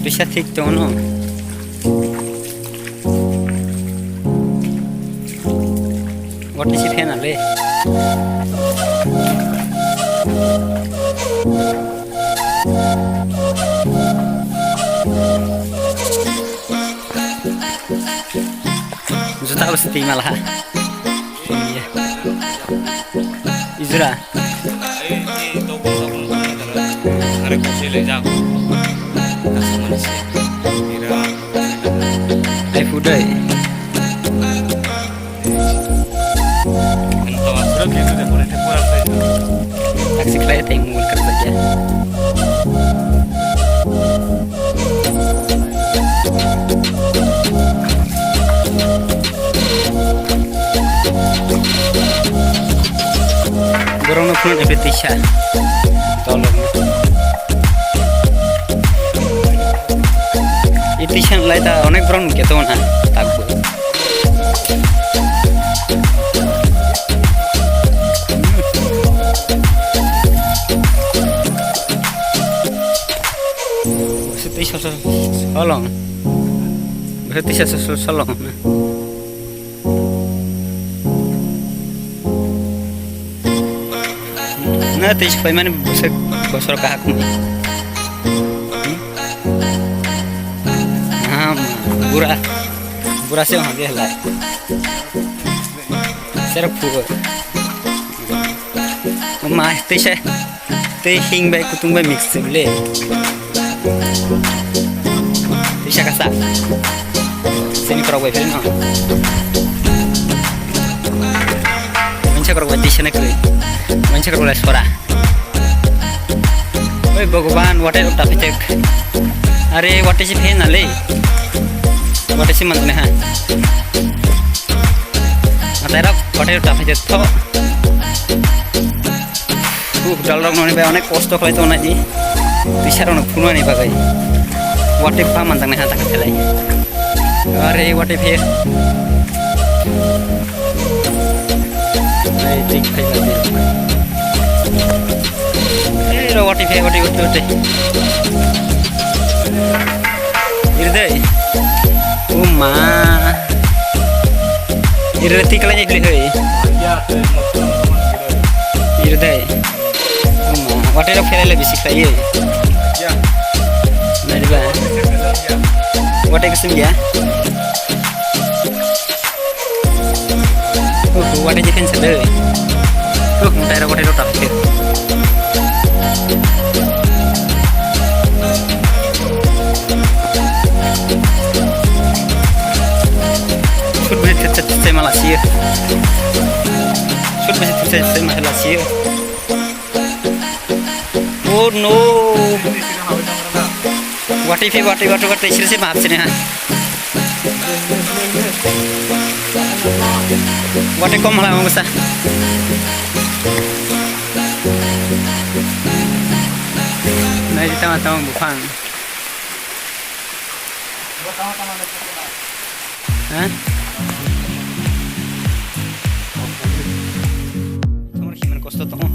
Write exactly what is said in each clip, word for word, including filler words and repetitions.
Twisa thik tongo no. Watwi se phena le. Juta bwswk twi mala ha. Ijra. Ai phu dei. Taksi khlai tei mobile karjakya. Borokno phone khe twisa. Tolokno. I twisa lai ta onek borok nukya tongo na. Takbo. Tei soso solong. Tei soso solong. Na tei sopai mani bwswk bosor kahak. Ham, bura. Bura se hage lai. Serok phugo. Ma tei se. Tei hing bai kutung bai mix se bile. Tei saka sa. Sini korok bai philno. Mansa korok bai tei sene kri. Mansa korok bai sora. Oi Bhagwan, what a tapijak. Are, what is pain ale? What is man ha? Matai rok, what a tapijak tho. Uh, dal rok noni bai onek kosto khlai tongo nai di. Tisa rok no phunani bagai. What a pa man tangnai ha ta khelai. Are, what a pain. Ai, tik khai ba de. Ei, ro, wati phai, wati, wati, wati. Irdei. O ma. Irdei tik lai ni hoi. Irdei. O ma. Wati ro phelai le bisi khai. Nai ba. Wati kisim ya. Oh, what a defense le. Oh, mutai ra, what a rota. Shoot besi thetse thetse mala siyo. Shoot besi thetse thetse mala siyo. Oh no! Wati phi, wati, wati, wati, sini sini maaf sini ha. Wati kom hala mangsa. Nai di tama tama buphang. Ha? Ithong rok himan kosto tongo.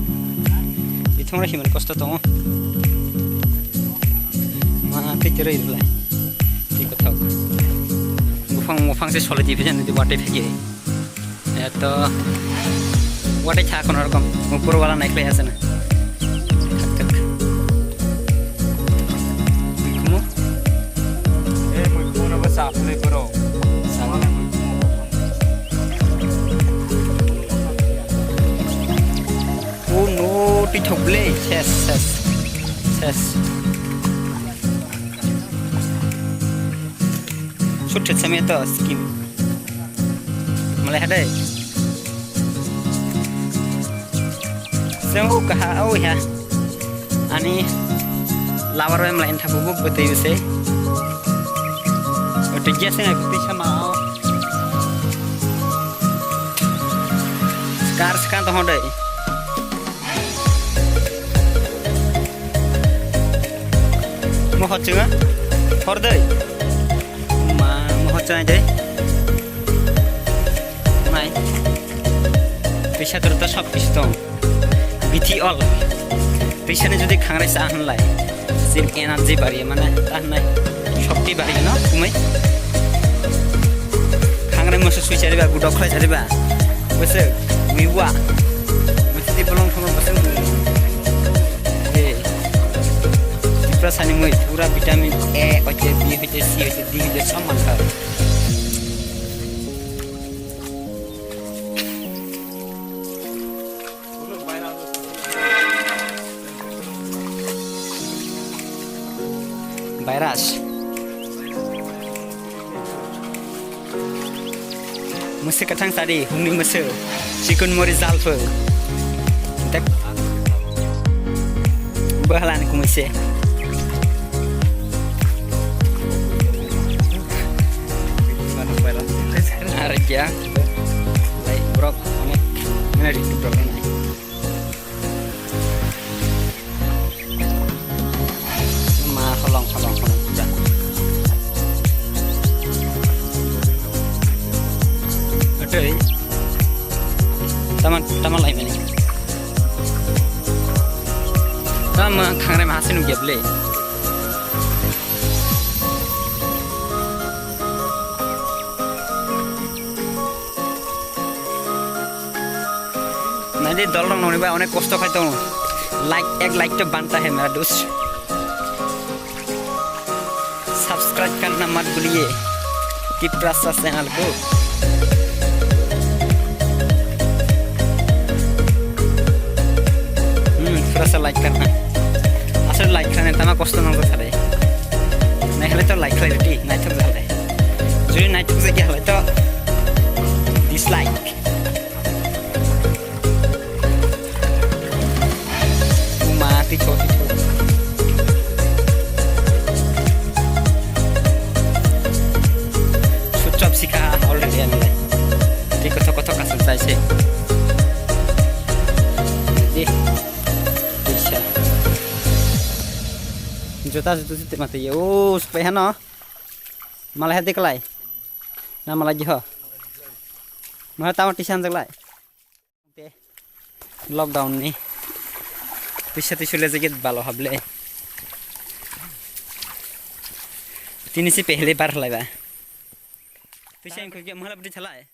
Ithong rok himan kosto tongo. Ma tei tei roi rwlai. Tei kothok. Buphang muphang se solai di phajan di wate phege. Eto wate kha kono rokom. Upor wala nai khlai asana. Thak thak. Kumo. Eh, mui kumo na ba sa pule bro. Sa. Oh no, twi thok ble. Ses, ses. Ses. Sut thetse me to skim. Malai hadai. Semu kaha au ya. Ani labar em lain thapu bu betai use. Ote gya se na pisa ma au. Kar sekan to hodai. Mo hot chunga. Hordai. Ma, mo hot chunga dai. Mai. Pisa tur to sab kisu tong. Bithi all. Twisani jodi khangrai sa hwnlai, jin energy bariya mane ta hwnai shokti bariya no kumui. Khangrai moso sui chariba, gudok khlai chariba, bwswk mui wa, mui tidi bolong thangma bwswk mui. Eh, Tiprasani mui pura vitamin A hoite B hoite C hoite D hoite sob mankha. Virus. Mwswk kwthang sadi, hungni mwswk. Chikon mori jal pho. Tek. Bahalan kumui se. Are kya? Lai, borok onek mane ritu borok nai. Ma holong holong holong pura. Atoi. Tama, tama lai mani. Tama khangrai ma hasin ugyable. Naidi dol rok noni bai onek kosto khai tongo. Like, ek like to banta hai mera dost. Subscribe karna mat bhuliye Tiprasa channel ko. Hmm, थोड़ा सा like karna. Asal like karna tama kosto nang thare. Naikhle to like khlai di, naithok jale. Jodi naithok jagi halai to dislike. Uma, titho, titho. Suchop sikha already ani lai. Tei kothok kothok kasam chai se. Di. Bisa. Juta juta juta mati ya. Oh, supaya no. Malai hadi kalai. Na malai jiho. Mana tama tisan jaglai. Te lockdown ni twisa twisu le jacket balo hable. Tini si pehle bar halai ba. Twisa ko ke mala budi thalai.